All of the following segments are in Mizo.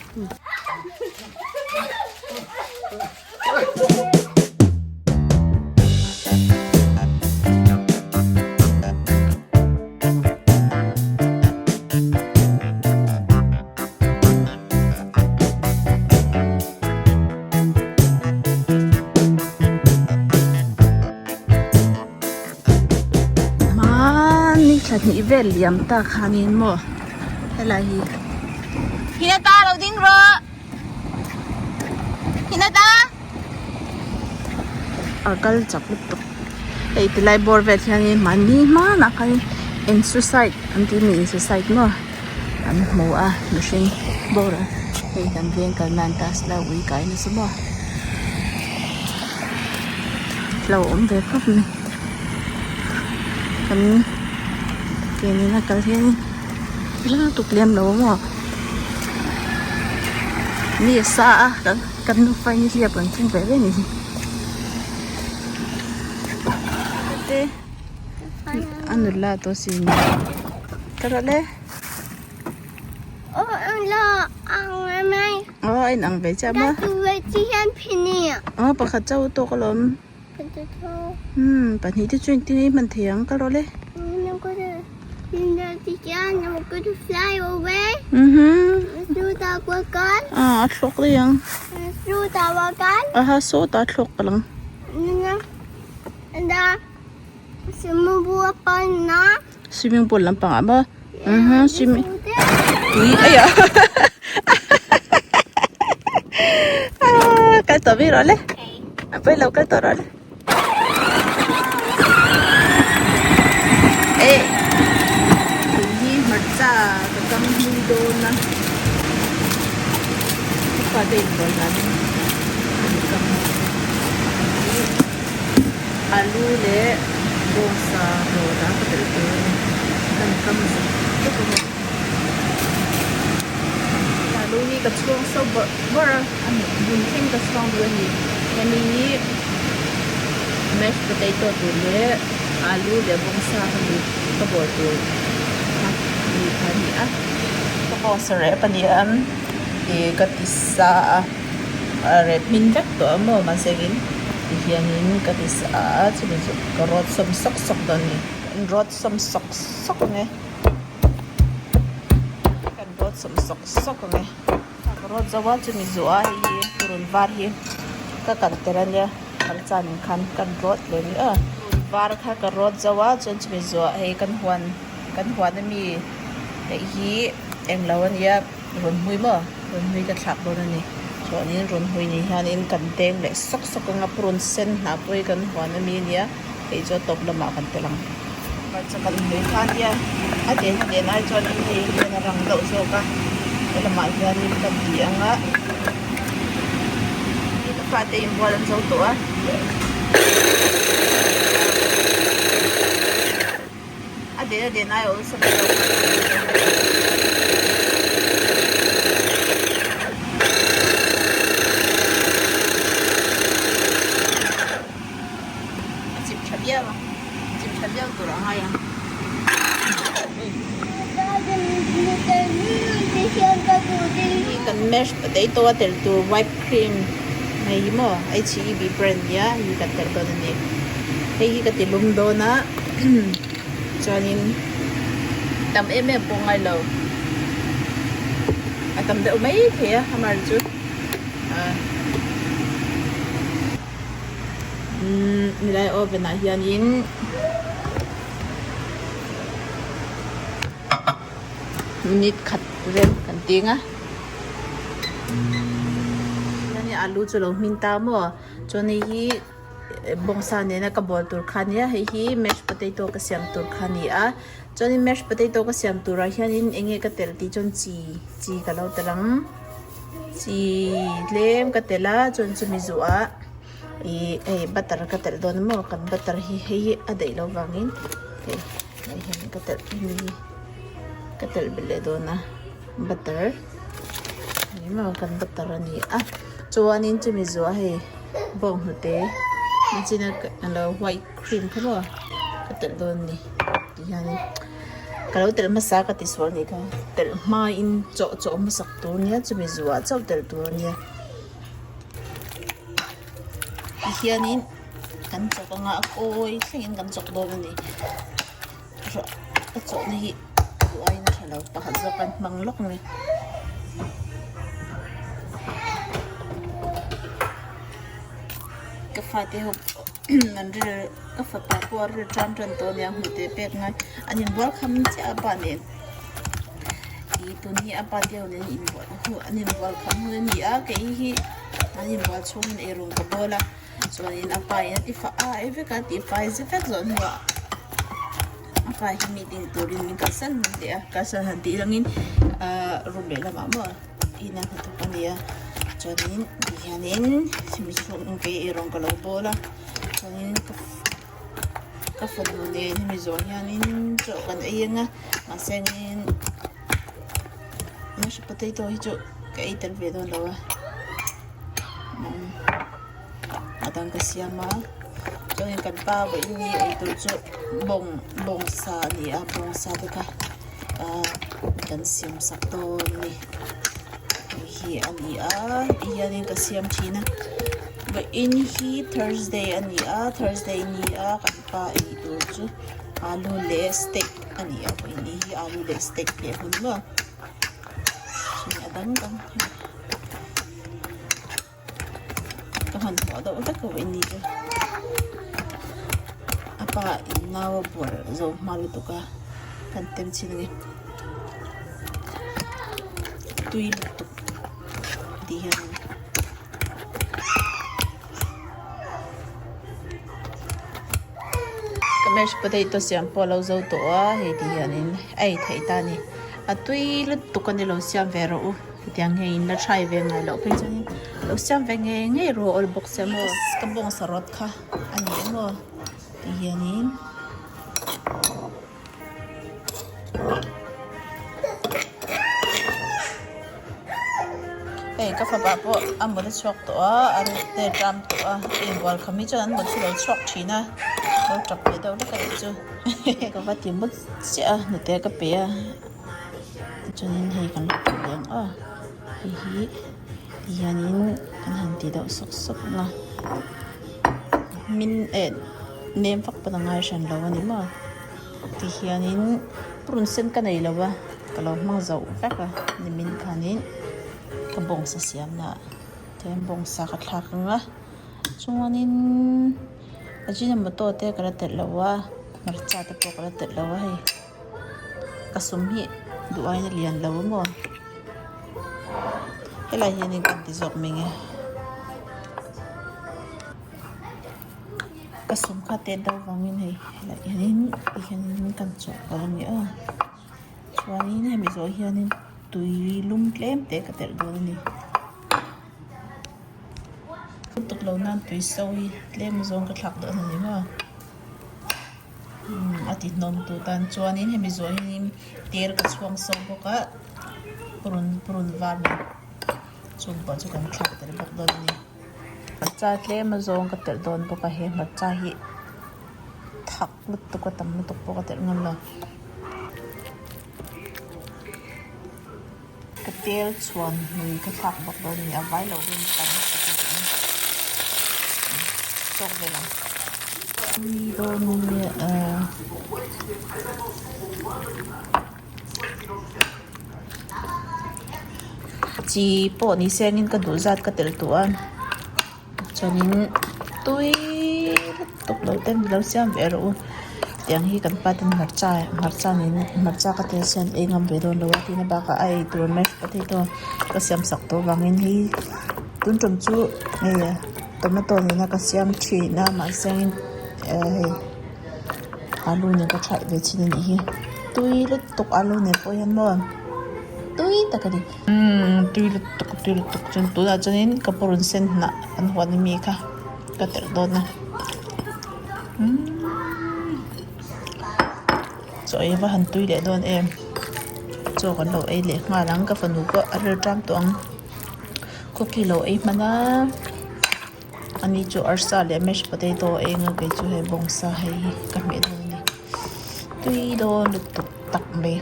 Hmani thla hnih vel liam ta khanin maw helai hi Hinata lo ding rawh Hinata a kal chak lutuk hei tilai bawr vel hianin mahni hmanah khanin in suicide an tih mi in suicide maw an hmu a mihring bawr a hei kan veng kal nan ta sela ui kai nasa maw lo awm ve khawp mai kan ke nena kal hianin lutuk lem lo maw mi a sa a kan nufa in hliap kan thleng ve ve a ni hi te a nula tawh si ka rawh le aw a inang ve chiah maw aw pakhat chauh tawk alawm umm pahnih te chu engtin nge i hman thei ang ka rawh le a thlawk daih ang aha sawtah a thlawk palh ang. Swimming pool lampang ah maw mhm swimming tui aiah kal tawh mai rawh le a pawi lo kal tawh rawh le eh tui hi hmarcha ka kam hlui dawn a fate inbual danin an kam Alu leh bawngsa rawt a ka telh tur a ni. Kan kam zuk zuk a ni. Alu hi ka chhuang so bawrh bawrh a, a bun thleng ka chhuang duh a ni. Hemi hi mashed potato tur leh alu leh bawngsa ka ni ka bawl tur kha ni kha a ni a. Ka bawngsa rep a ni a, ih ka ti sa a. A rep hmin vek tawh a maw mahse in ti hianin ka ti sa a chumi chu ka rawt sawm sawk sawk dawn a ni kan rawt sawm sawk sawk ang e kan rawt sawm sawk sawk ang e ka rawt zo a chumi zuah a hei hi purun var hi ka kal tel a nia kal chan in khan kan rawt leh ni a purun var kha ka rawt zo a chuan chumi zuah hei kan huan kan huan ami hei hi englo a nia. Rawn hmui maw? Rawn hmui ka thlak dawn a ni. Chuanin rawn hmui ni hianin kan deng leh sawk sawk ang a, purun sen hna pawh hi kan huan ami a nia, hei chu a tawp lamah kan tel ang. Hmarcha kan hmui kha a nia, a den a den ai chuan in hei hian a rang deuh zawk a, he lamah hianin kan ti ang a, ka fate inbual an zo tawh a. A den a den ai awlsam zawk a chip tha viau a chip tha viau tur a ngai ang. Kan mashed potato a tel tur white cream hei hi maw HEB brand nia hei hi kan tel dawn a ni hei hi ka ti lum dawn a. Chuanin tam em em pawh ngai lo a tam deuh mai thei a hammer chu ah umm helai oven ah hianin minute khat rem kan ting a chuanin alu chu lo hmin ta maw chuan hei hi. Bawngsa nena ka bawl tur kha ania hei hi mashed potato ka siam tur kha a ni a chuanin mashed potato ka siam turah hianin eng nge ka telh tih chuan chi chi ka lo telh ang chi tlem ka telh a chuan chumi zuah ih hei butter ka telh dawn maw kan butter hi hei hi a daih loh vangin hei hei hian ka telh hemi hi ka telh belh leh dawn a butter ni maw kan butter a ni a chuanin chumi zuah hei. Bawng hnute nichina alo white cream kha maw ka telh dawn a ni ti hianin. Ka lo telh hmasa ka ti sual nih kha. Telh hmain chawh chawh hmasak tur nia chumi zuah chauh telh tur a nia. Tihianin kan chawk anga a kawi thlengin kan chawk dawn a ni. Ka chawhna hi duh aiin a tha lo pakhat zawk an hmang lawk mai. Ka fate ho an ril ka fapa pawh a ril tan tan tawh a nia hmuh teh pek ngai an inbual kham chiah a pa nen ih tun hi a pa te ho nen inbual an inbual kham hun a ni a kei hi an inbual chhungin eirawng ka bawl a. Chuanin a pa in a ti fah a e vek a tih fai zet vek zawh hnuah a pa hi meeting turin min kalsan leh a kalsan han tih langin ahh room leh lamah maw in a hnathawk a nia chuanin tihianin hemi chhung kei eirawng ka lo bawl a chuanin ka ka fanu nen hemi zawh hianin chaw kan ei ang a mahse engin mashed potato hi chu ka ei tel ve dawn lo a. A dang ka siam a chuanin kan pa vawiin ni eitur chu bawng bawngsa a ni a bawngsa te kha ahh kan siam sak dawn a ni hei hi a ni a tihianin ka siam thin a vawiin hi thursday a ni a thursday ni a kan pa eitur chu alu leh steak a ni a vawiin ni hi alu leh steak leh hun maw a dang dang. Ka hmanhmawh deuh vek lo in ni chu a pa in nau a bual zo hma lutuk a kan tem chhin ang e tui lutuk tih hian ka mashed potato siam pawh a lo zo tawh a hei ti hianin a ei theih ta a ni a tui lutuk a ni lo siam ve rawh u. Hetiang hian in la try ve ngai loh phei chuanin lo siam ve ngei ngei rawh awl bawk sia maw ka bawngsa rawt kha a ni em aw ti hianin hei ka fapa pawh a mut a chhuak tawh a a ruk te a ṭam tawh a inbual kham hi chuan an mut chu lo chhuak ṭhin a lo ṭap leh deuh hlek a nih chu ka va ti mut chiah a hnute ka pe a. Chuanin hei kan la tih leh ang aw hei hi tihianin kan han ti deuh sawk sawk ang a min eh nem vak pawn a ngai hran lo a ni maw tihianin purun sen ka nei lo a ka lo hmang zoh vek a nimin khanin ka bawngsa siam na ah tihian bawngsa ka thlak ang a chuanin ajinomoto te ka la telh lo a hmarcha te pawh ka la telh lo a hei. Ka sum hi duh aiin a lian lo maw helai hianin kan ti zawk mai nge ka sum kha tet deuh vangin hei helai hianin ti hianin kan chawh palh a ni a chuanin hemi zawh hianin tui lum tlem te ka telh dawn a ni lutuk lo nan tui so hi tlem zawng ka thlak dawn a ni maw. A ti hnawm tur tan chuanin hemi zawh hianin tel ka chhuang so bawk a purun purun var nen chung pawh chu kan thlak tel bawk dawn a ni hmarcha tlem a zawng ka telh dawn bawk a he hmarcha hi thak lutuk a tam lutuk pawh ka telh ngam lo ka tel chhuan hnui ka thlak bawk dawn a ni a vai lo rin tam tak a ni tawk vel ang tui dawn nge ahh chi pawh ni se angin ka duh zat ka telh tawh a chuanin tui lutuk lo te lo siam ve rawh u tiang hi kan pa ten hmarcha hmarcha nen hmarcha ka tel hian ei ngam ve dawn lo a tin a bakah a ei tur mashed potato ka siam sak tawh vangin hei tun tum chu hei tomato nena ka siam thin a mahse hei alu nen ka try ve thin a nih hi tui lutuk alu nen pawh hian maw tui tak a ni umm tui lutuk tui lutuk chuan tunah chuanin ka purun sen hnah an huan ami kha ka telh dawn a umm chaw ei va han tui leh dawn em chaw kan lo ei leh nghal ang ka fanu pawh a rel ṭam tawh ang cookie lo ei hman a. Ani chu arsa leh mashed potato a eng a kei chu hei bawngsa hei hi ka hmeh dawn a ni tui dawn lutuk. tak mai.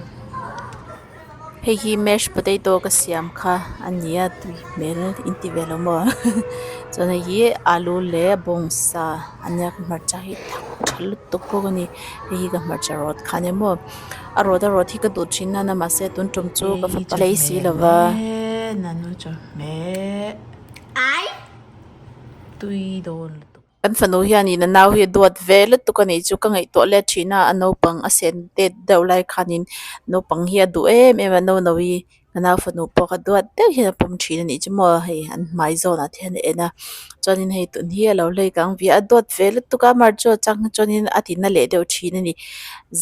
Hei hi mash potato ka siam kha a ni a tui hmel in ti ve lo maw chuan hei hi alu leh bawngsa a nia ka hmarcha hi thak tha lutuk bawk a ni hei hi ka hmarcha rawt kha a nia maw a rawt a rawt hi ka duh thin a mahse tun tum chu ka fapa lei si lo va. Kan fanu hianin a nau hi a duat ve lutuk a nih chu ka ngaihtuah let thin a, a naupang a sen tet deuh lai khanin naupang hi a duh em em a naunaui a nau fanu pawh kha duat deuh hian a pawm thin a nih chu maw hei an hmai zawnah te hian a en a chuanin hei tun hi a lo hlei kang ve a a duat ve lutuk a amaherawhchu chu a chang hi chuanin a tina leh deuh thin a ni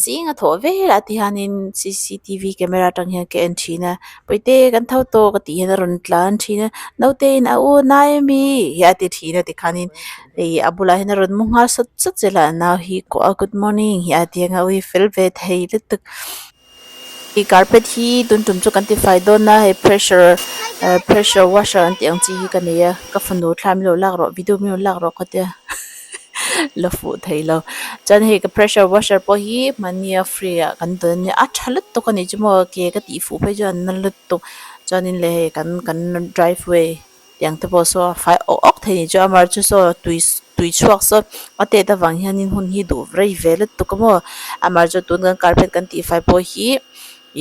zing a thawh velah te hianin c c t v camera atang hian ka en thin a. Puite kan tho tawh ka tih hian a rawn tlan thin a naute in a u nai ami hi a ti thin a tikhanin ih a bulah hian a rawn mu nghal sawt sawt zel a a nau hi kawh a good morning hi a ti anga ui fel ve thei lutuk. Ih carpet hi tun tum chu kan tifai dawn a hei pressure eh pressure washer an tih ang chi hi ka nei a ka fanu thla min lo lak rawh video min lo lak rawh ka tia la fuh thei lo chuan hei ka pressure washer pawh hi mahnia free ah kan dawn ania a tha lutuk a nih chu maw ke ka tih fuh phei chuan an na lutuk chuanin leh hei kan kan drive way tiang te pawh saw a fai awk awk thei a nih chu amaherawhchu saw tui tui chhuak saw a tet avang hianin hun hi duh rei ve lutuk a maw amaherawhchu tun kan carpet kan tih fai pawh hi.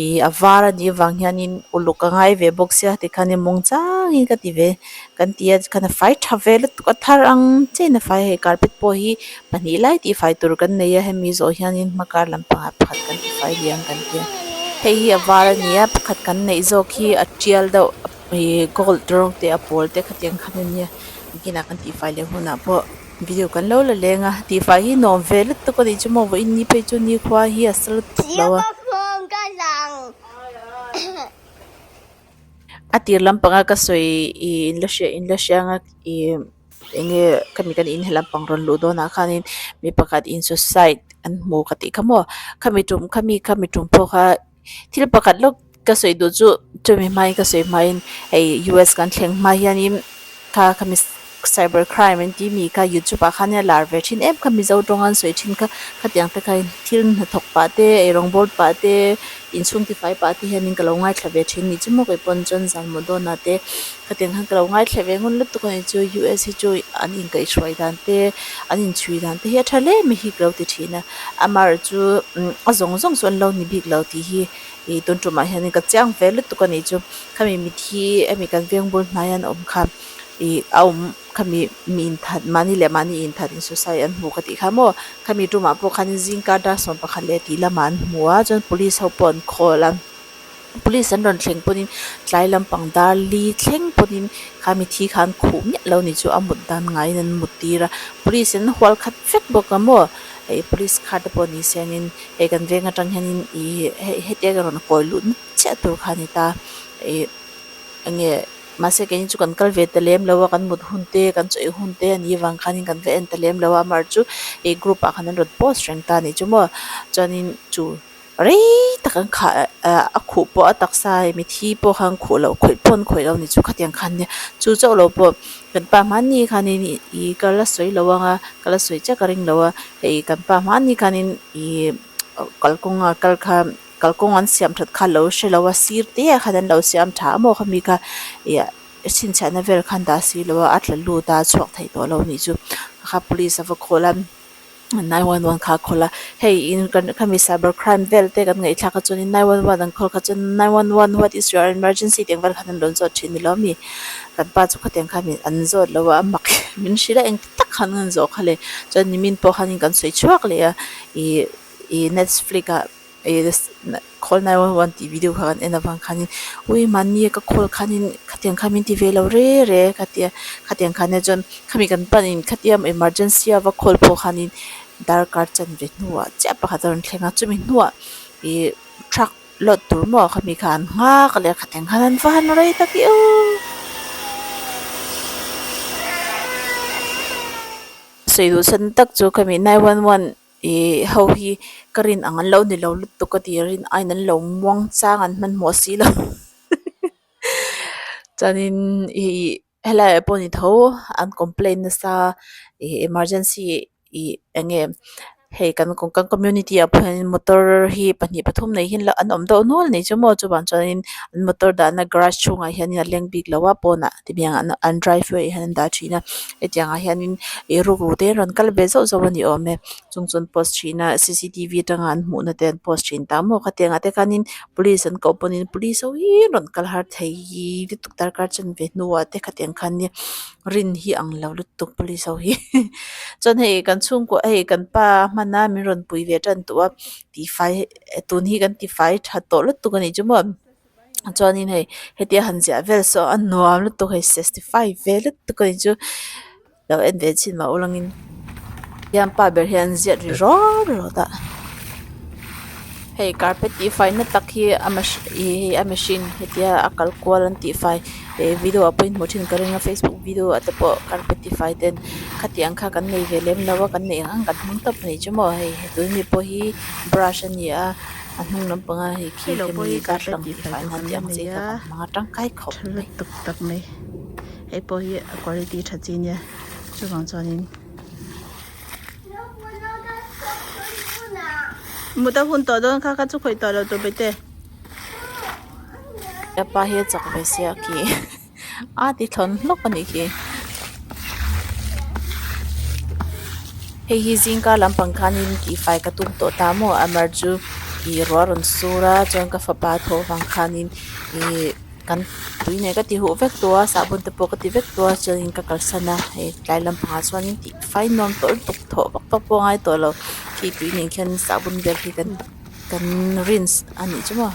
Ih a var a nih avang hianin uluk a ngai ve bawk sia tikhanin mawng changin ka ti ve kan ti a tikhan a fai tha ve lutuk a thar ang chiahin a fai a hei carpet pawh hi pahnih lai tih fai tur kan nei a hemi zawh hianin hma kar lampangah pakhat kan ti fai liam kan ti a hei hi a var a ni a pakhat kan neih zawk hi a tial deuh ih gold rawng te a pawl te khatiang khan a nia engtinah kan tih fai leh hunah pawh. Video kan lo la leng a tihfai hi nuam ve lutuk a nih chu maw vawiin ni phei chu nikhua hi a sa lutuk lo a. A tir lampanga ka sawi ih in la hria in la hria anga ih eng nge khami kan inhe lampang rawn luh dawnah khanin mi pakhat in suicide an hmu ka tih kha maw khami tum khami khami tum pawh kha thil pakhat lawk ka sawi duh chu chumi hmain ka sawi hmain hei U S kan thleng hma hianin kha khami cyber crime an tih mi kha youtube ah khan a lar ve thin em kha mizo tawng an sawi thin kha khatiang te kha thil hnathawk pah te eirawng bawl pah te inchhung tifai pah te hianin ka lo ngaithla ve thin ni chu maw kei pawn chuan zan maw dawnah te khatiang khan ka lo ngaithla ve ngun lutuk a ni chu U S hi chu an inkaihhruai dan te an inchhui dan te hi a tha hle mai hi ka lo ti thin a amaherawhchu a zawng zawng chu an lo ni bik lo tih hi. Ih tun tumah hianin ka chiang ve lutuk a nih chu khami mithi hemi kan veng bul hnai an awm kha ih a awm khami mi inthat mahni leh mahni inthat in suicide an hmu ka tih kha maw khami tumah pawh khanin zingkar dar 11 leh tih lamah an hmu a chuan police ho pawh an call a police an rawn thleng pawhin tlai lampang dar li thleng pawhin kha mithi kha an khuh miah lo a nih chu a mut dan ngaiin an mut tir a police in hual khat vek bawk a maw hei police car te pawh ni se angin. Hei kan veng atang hianin ih hei hetiang ka rawn kawi luh na chiah tur kha a ni ta ih enge mahse keini chu kan kal ve ta lem lo a kan mut hun te kan chawih hun te a nih avang khanin kan va en ta lem lo a amaherawhchu chu ih group ah khan an rawn post reng ta a nih chu maw chuanin chu rei tak an khah ah a khuh pawh a taksa mithi pawh khan khuh loh khawih pawh an khawih lo a ni chu khatiang khan nia chu chauh lo pawh kan pa hmanni khanin ih ka la sawi lo ang a ka la sawi chiah ka ring lo a. Hei kan pa hmani khanin ihh kalkawnga kal kha kalkawng an siam that kha a lo hre lo a sir te ah khan an lo siam tha a maw khami kha ih chhinchhiahna vel khan dah si lo a a tla lut a a chhuak thei tawh lo a nih chu kha police a va call a 911 kha a call a hei in kan khami cyber crime vel te kan ngaihthlak kha chuanin 911 an call kha chuan 911 what is your emergency tih ang vel khan an rawn zawt thin ni lo ami kan pa chu khatiang khan an zawt lo a a mak min hrilh a eng. Tak khan an zawh kha le chuan nimin pawh khanin kan sawi chhuak leh a ih ih netflix ah ih call 911 tih video kha kan en avang khanin ui mahni a ka call khanin khatiang khan min ti ve lo re re ka tia khatiang khan nia chuan khami kan panin khatia emergency a va call pawh khanin darkar chanve hnuah chiah pakhat a rawn thleng a chumi hnuah ih truck Lot tur maw khami kha an nghak leh khatiang khan an va han rei tak i aw. Sawi duh chhan tak chu khami 911 ih ho hi ka rin ang an lo ni lo lutuk a ti rin aiin an lo muang chang an hmanhmawh si lo chuanin ih helai ah pawh ni tho an complaint nasa ih emergency ih eng nge. Hei kan kan community ah pawh hianin motor hi pahnih pathum nei hi an awm deuh nual a nih chu maw chuvang chuanin an motor dahna garage chhungah hianin a leng bik lo a pawnah ti biangah an driveway ah hian an dah thin a hetiang ah hianin ih rukru te an rawn kal ve zauh zauh a ni awm e chung chu an post thin a cctv atanga an hmuhna te an post thin ta maw khatiang ah te khanin police an koh pawhin police ho hi an rawn kal har thei lutuk darkar chanve hnuah te khatiang khan nia. Rin hi ang lo lutuk police ho hi chuan hei kan chhungkua hei kan pa hman a min rawn pui ve tan tawh a tifai tun hi kan tifai tha tawh lutuk a nih chu maw chuanin hei hetia han ziah vel saw a nuam lutuk hei sixty five ve lutuk a nih chu lo en ve chhin mah ulangin hian pa ber hian an ziah ri rawt rawt a hei carpet tihfai na tak hi a ih a machine hetia a kal kual an tihfai eh video ah pawh in hmuh thin ka ring a facebook video ah te pawh carpet tihfai ten khatiang kha kan nei ve lem lo a kan neih ang ang kan hmang tawp a nih chu maw hei tun mi pawh hi brush a ni a a hnung lampanga hei khi hemi darthlalang tihfai nan tih ang chi kha kan hmang a tangkai khawp mai. Tuk tak mai hei pawh hi a quality tha chi nia chuvang chuanin. Mut a hun tawh dawn kha kha chu khawih tawh lo tur bete. Ka pa hi a chak ve sia khi a ti thlawn hlawk a nih khi. Hei hi zingkar lampang khanin tihfai ka tum tawh ta maw amar chu ih ruah a rawn sur a chuan ka fapa thaw vang khanin ih. Kan tui nen ka ti huh vek tawh a sahbawn te pawh ka ti vek tawh a chuanin ka kalsan a hei tlai lampangah chuanin tih fai nuam tawh lutuk thawh vak vak pawh a ngai tawh lo khi tui nen khian sahbawn vel hi kan kan rinse a nih chu maw.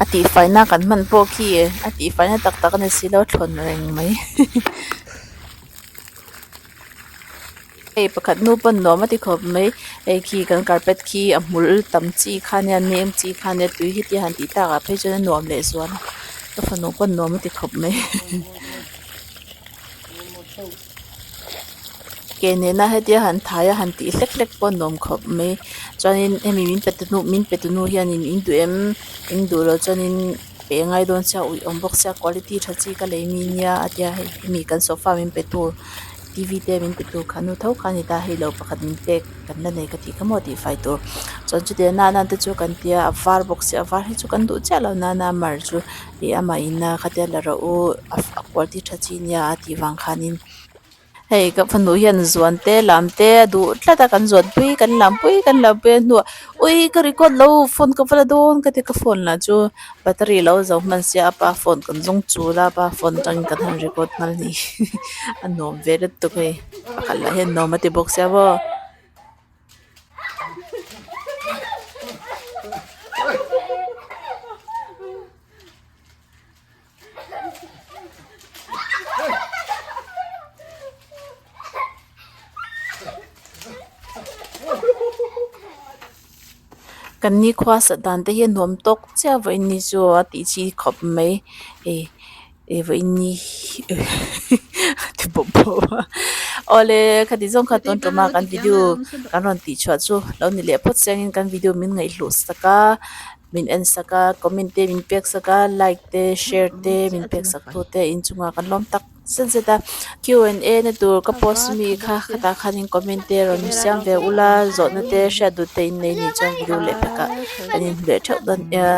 A tihfaina kan hman pawh khi a tihfaina tak tak a ni si lo thlawn reng mai hei pakhat nu pawn nuam a ti khawp mai hei khi kan carpet khi a hmul tam chi kha nia nem chi kha nia tui hi tia han tih takah phei chuan a nuam leh zual a ka fanu pawn nuam a ti khawp mai. Ke nena hetia han thai a han tih hlek hlek pawh a nuam khawp mai chuanin hemi min pe tu nu min pe tu nu hianin in duh em in duh loh chuanin pe ngai dawn sia uih awm bawk sia quality tha chi ka lei mi nia a tia hei hemi kan sofa min pe tu t v te min pe tu kha nu tho kha a ni ta hei lo pakhat min pek kan la nei ka tih kha maw tih fai tur chuan chutia nana te chu kan tia a var bawk sia a var hi chu kan duh chiah lo nana mar chu. Ih amah in a khatia la rawh u a quality tha chi nia a tih vang khanin hei ka fanu hian zuan te lam te a duh tlat a kan zuan pui kan lam pui kan lam pui a hnuah ui ka record lo phone ka va la dawn ka ti ka phone lah chu battery lo zo hman sia a pa phone kan zawng chul a pa phone atangin kan han record nghal a ni a nuam ve lutuk hei pakhat lah hian nuam a ti bawk sia maw. Kan nikhua sat dan te hi a nuam tawk chiah vawiin ni chu a tih chi khawp mai hei ih vawiin ni a ti bawp bawp a awle khati zawng kha tun tuma kan video kan rawn tih chhuah chu lo ni leh phawt chiangin kan video min ngaihluh sak a. Min en sak a comment te min pek sak a like te share te min pek sak tu te inchungah kan lawm tak zet zet a Q and A na tur ka post mi kha khatah khanin comment te rawn siam ve ula zawhna te hriat duh te in nei nih chuan video leh pekah kan inhmu leh theuh dawn nia.